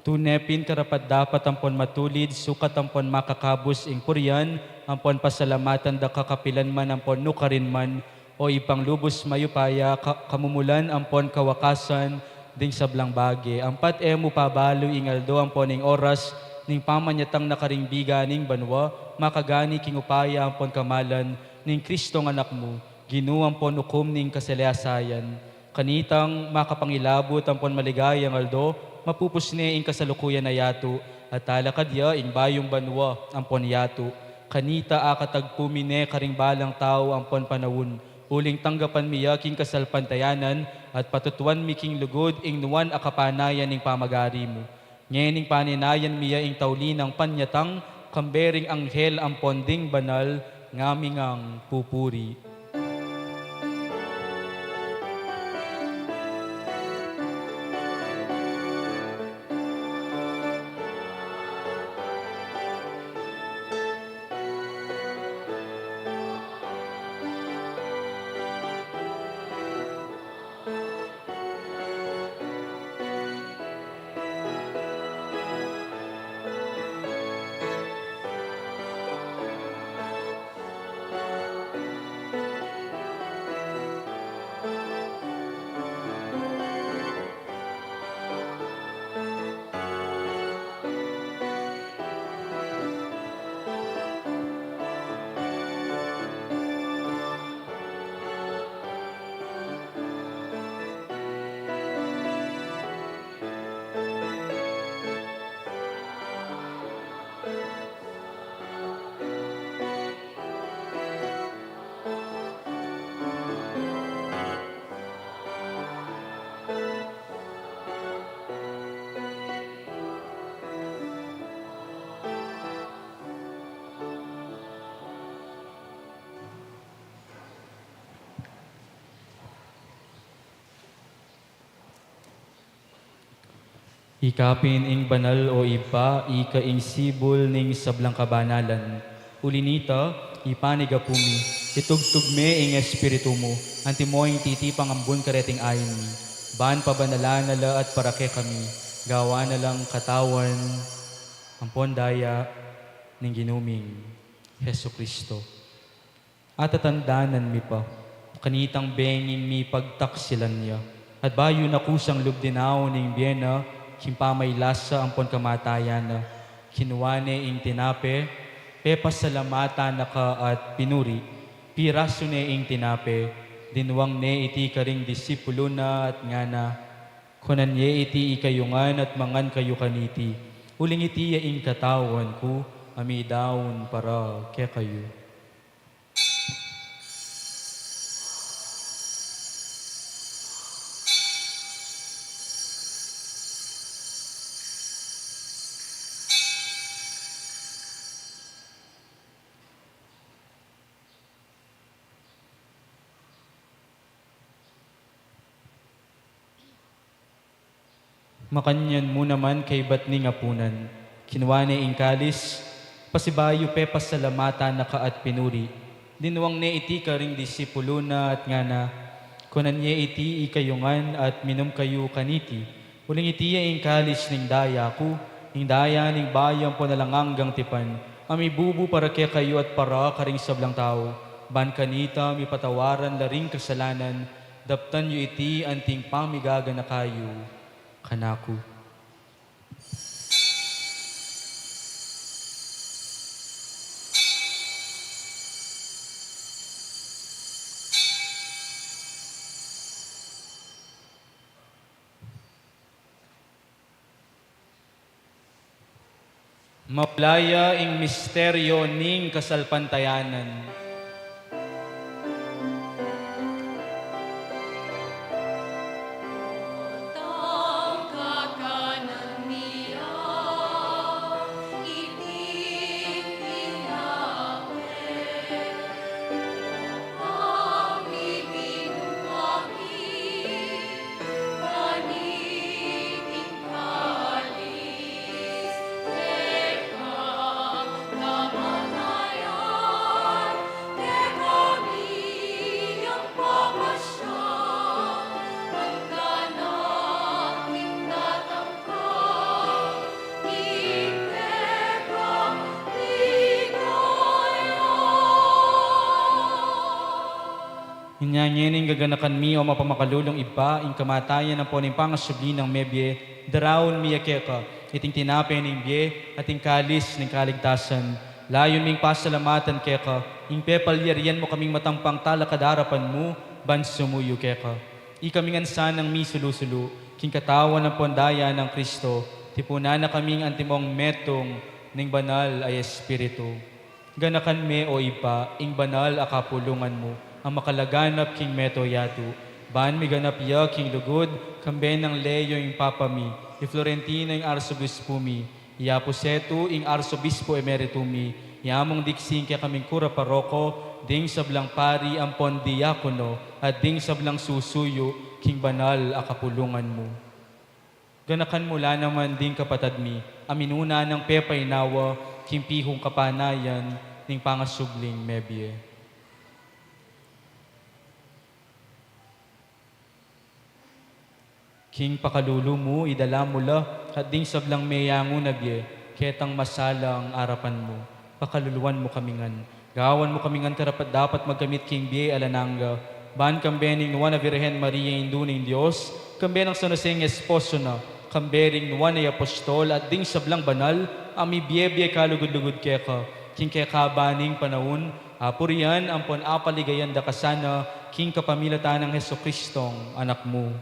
Tune pin karapat-dapat ampon matulid, sukat ampon makakabus ing purian ampon pasalamatan da ka kapilan man ampon nukarin man, O Ibpang lubus mayupaya, ka-, kamumulan ampon kawakasan ding sablang bage. Ampat e mu pabalu ing aldo ampon ing oras ning pamanyatang na karing biga ning banua, makagani king upaya ampon kamalan ning Kristong Anak mu, Ginu ampon ukum ning kasalasayan. Kanitang makapangilabut ampon maligayang aldo, mapupus ne ing kasalukuyan a yatu, at talakad ya ing bayung banua ampon yatu. Kanita akatagpu mi ne karing balang tau ampon panaun, uling tanggapan mi ya king kasalpantayanan, at patutuan mi king lugud ing nuan a kapanayan ning pamagari mu. Ngening paninayan mi ya ing tauli nang panyatang, kambe ring anghel ampon ding banal, ngamingang pupuri. Ika pin ing banal, o Ibpa, ika ing sibul ning sablang kabanalan. Uli nita, ipanigapu mi, itugtug me ing Espiritu mu, antimo ing titipang ambun kareting ain mi, ban pabanalan na la at para kekami, gawan na lang katawan ampon daya ning Ginu ming Jesucristo. Atatandanan mi pa, kanitang benging mipagtaksilan ya, at bayu na kusang lub dinaun ning bie na, king pamailasa ampon kamatayan na, kinua ne ing tinape, pepasalamatan na ka at pinuri, pirasu ne ing tinape, dinwang ne iti karing disipulun na at ngana, Kunan ye iti ikayu ngan at mangan kayu kaniti, uling iti ya ing katawan ku, a midaun para kekayu. Makanyan mu naman kaibat ning apunan, kinua ne ing kalis, pasibayu pepasalamatan na ka at pinuri, dinwang ne iti karing disipulun na at ngana, Kunan ye iti ikayu ngan at minum kayu kaniti, uling iti ya ing kalis ning daya ku, ing daya ning bayu ampon alang anggang tipan, a mibubu para kekayu at para karing sablang tau, ban kanita mipatawaran la ring kasalanan, daptan yu iti anting pamigaganaka yu kanaku. Mabilug ya ing misteryo ning kasalpantayanan. Inya ngeni gaganakan mi, o mapamakalulung Ibpa, ing kamatayan ampon ing pangasubli nang mebie, daraun mi ya keka iting tinape ning bie at ing kalis ning kaligtasan. Layun ming pasalamatan keka ing pepalyarian mu kaming matampang talakad king arapan mu ban sumuyu keka. Ikami ngan sanang misulu-sulu king katawan ampon daya nang Kristo, tipunan na kaming antimong metung ning Banal a Espiritu. Ganakan me, o Ibpa, ing banal a kapulungan mu a makalaganap king mabilug a yatu, ban miganap ya king lugud, kambe nang Leo ing Papa mi, i Florentino ing Arsobispu mi, i Apu Setu ing Arsobispu Emeritu mi, i Among Diksi ing kekaming kura paroko, ding sablang pari ampon diakono, at ding sablang susuyu king banal a kapulungan mu. Ganakan mu la naman ding kapatad mi a minuna nang pepainawa king pihung kapanayan ning pangasubling mebie. King pakalulu mu, idala mu la at ding sablang meyangu na bie ketang masalang arapan mu. Pakaluluan mu kami ngan. Gawan mu kami ngan karapat-dapat magkamit king bie alang angga, ban kambe ning Nuan a Virgen Maria, Indu ning Dios, kambe nang San Jose ing esposo na, kambe ring nuan a apostol at ding sablang banal a mibie-bie kalugud-lugud keka king kekaban ning panaun, apurian ampon apaligayan da ka sana king kapamilatan nang Jesucristong Anak mu.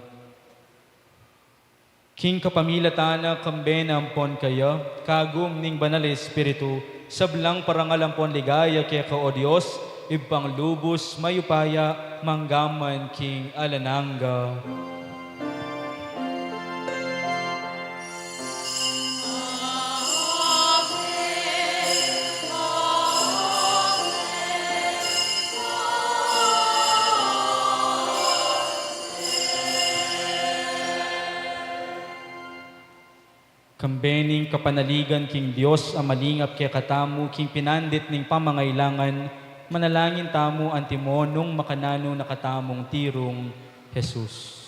King kapamilatan na, kambe na ampon kaya, kagum ning Banal a Espiritu, sablang parangal ampon ligaya keka, o Dios, Ibpang lubus mayupaya, mangga man king alang angga. Kambe ning kapanaligan king Dios a malingap kekatamu king pinandit ning pamangailangan, manalangin tamu antimo nung makananu na katamung tirung Jesus.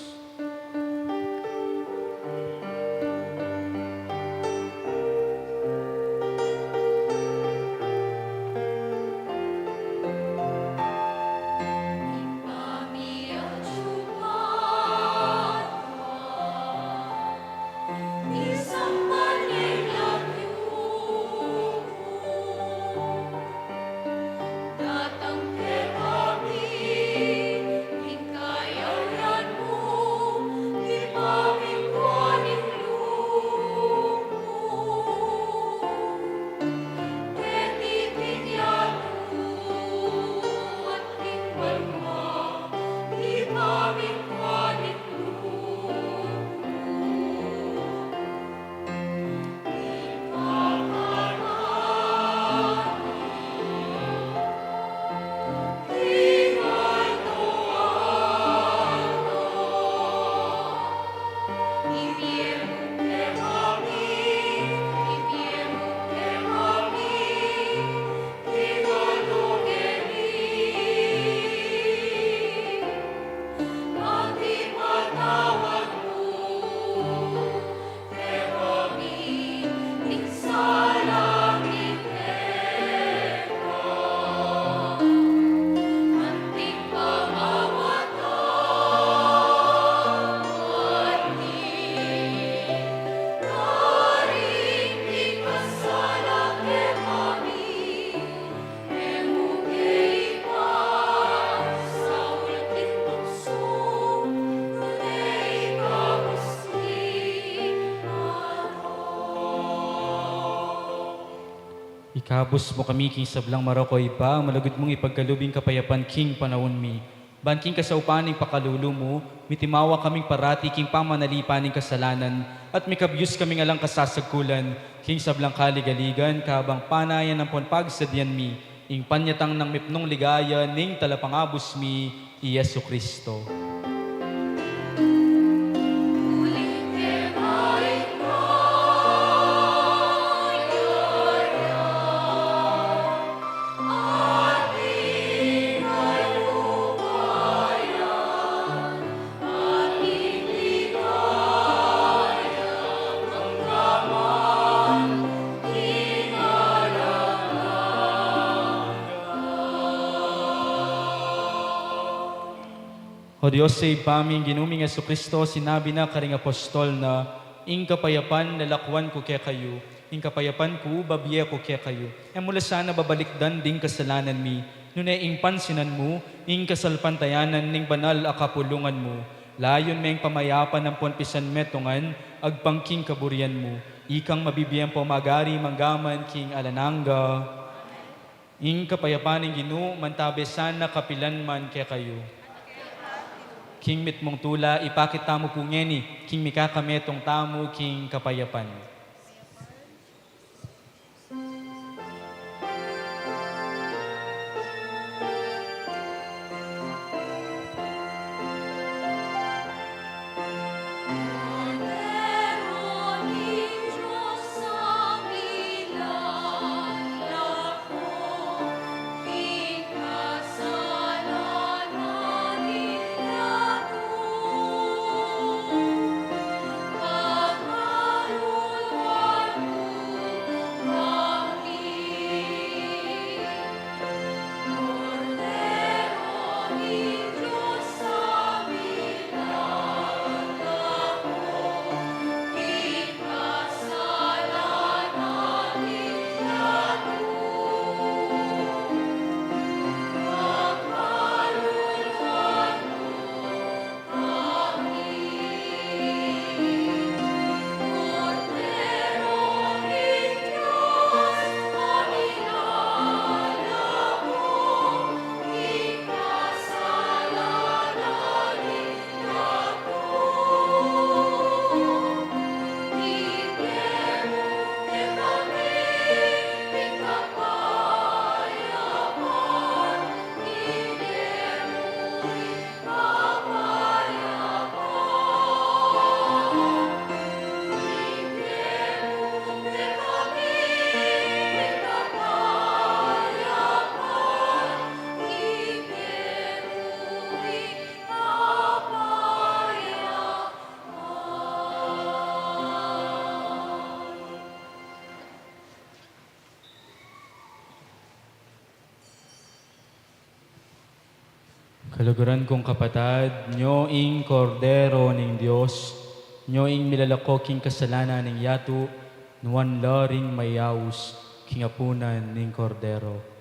Kabus mu kami king sablang marok, o Ibpa, malugud mung ipagkalub ing kapayapan king panaun mi. Ban king kasaupan ning pakalulu mu, mitimawa kaming parati king pamanalipan ning kasalanan, at mikabyus kaming alang kasasagkulan king sablang kaligaligan, kabang panayan ampon pagsadyan mi ing panyatang nang mipnung ligaya ning Talapangabus mi, i Jesucristo. O Dios, Ibpa ming Ginu ming Jesucristo, sinabi na karing apostol na, "Ing kapayapan lalakuan ku kekayu, ing kapayapan ku babie ku kekayu." E mu la sana babalikdan ding kasalanan mi, nune ing pansinan mu ing kasalpantayanan ning banal a kapulungan mu. Layun meng pamayapan ampon pisanmetungan agpang king kaburian mu. Ikang mabibie ampon magari manggaman king alang angga. Ing kapayapan ning Ginu mantabe sana kapilan man kekayu. King mitmung tula, ipakit tamu pu ngeni king mikakametung tamu king kapayapan. Kaluguran kung kapatad, nyo ing Kordero ning Dios, nyo ing milalako king kasalanan ning yatu, nuan la ring mayaus king apunan ning Kordero.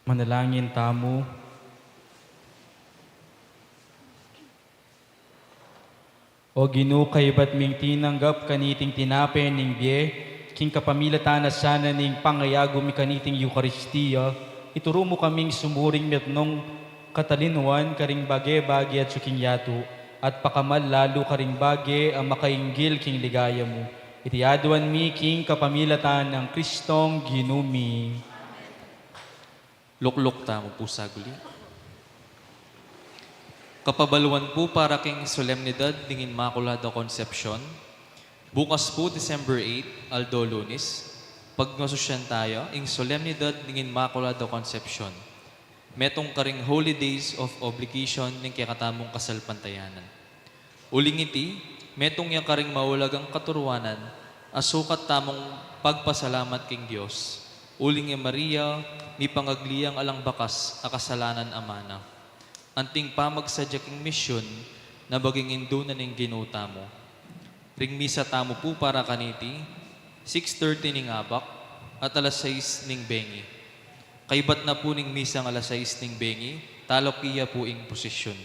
Manalangin tamu. O Ginu, kaybat ming tinanggap kaniting tinape ning bie, king kapamilatan na sana ning pangayagu mi kaniting Eukaristia, ituru mu kaming sumuring mitmung katalinuan karing bage-bage atsu king yatu, at pakamal lalu karing bage a makainggil king ligaya mu. Iti aduan mi king kapamilatan nang Kristong Ginu mi. Lukluk tamu pu saguli. Kapabaluan pu para king solemnidad ning Inmaculada Concepcion. Bukas pu, December eight, aldo Lunes, pagmasusyan taya ing solemnidad ning Inmaculada Concepcion. Metung karing holy days of obligation ning kekatamung kasalpantayanan. Uling iti, metung ya karing maulagang katuruanan a sukat tamung pagpasalamat king Dios. Uling i Maria, mipangagli yang alang bakas a kasalanan a mana. Anting pamagsadya king misyun na maging indu na ning Ginu tamu. Ring misa tamu pu para kaniti, six thirty ning abak at alas sais ning bengi. Kaybat na pu ning misang alas sais ning bengi, talok iya pu ing prosisyun.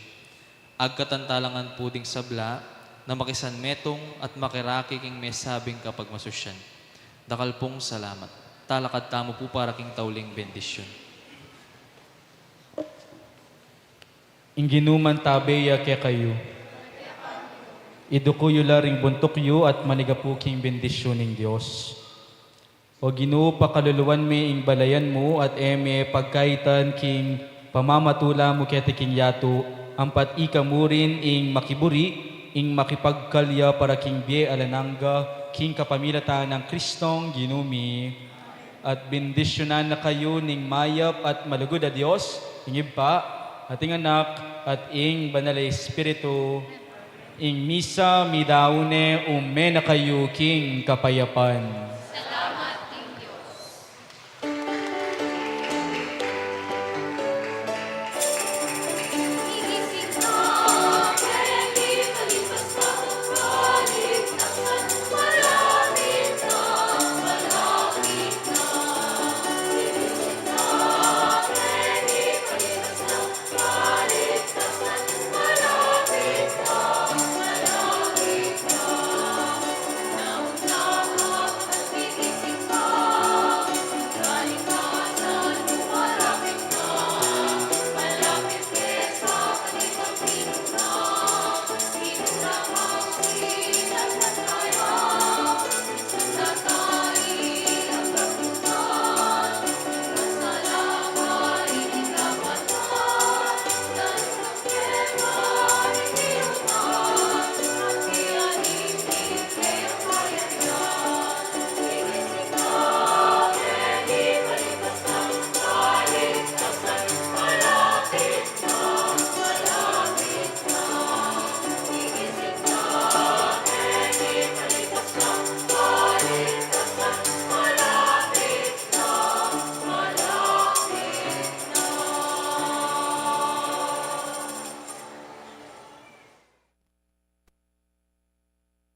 Agkatan tala ngan pu ding sabla na makisanmetung at makiraki king mesabing kapagmasusyan. Dakal pung salamat. Talakad tamu pu para king tauling bendisyun. Ing Ginu mantabe ya kekayu. Iduku yu la ring buntuk yu at manigapu king bendisyun ning Dios. O Ginu, pakaluluan me ing balayan mu at e me pagkaitan king pamamatula mu keti king yatu, ampat ika mu rin ing makiburi, ing makipagkalya para king bie alang angga, king kapamilatan nang Kristong Ginu mi. At bendisyunan na kayu ning mayap at malugud a Dios, ing Ibpa, at ing Anak, at ing Banal a Espiritu. Ing misa midaun ne, ume na kayu king kapayapan.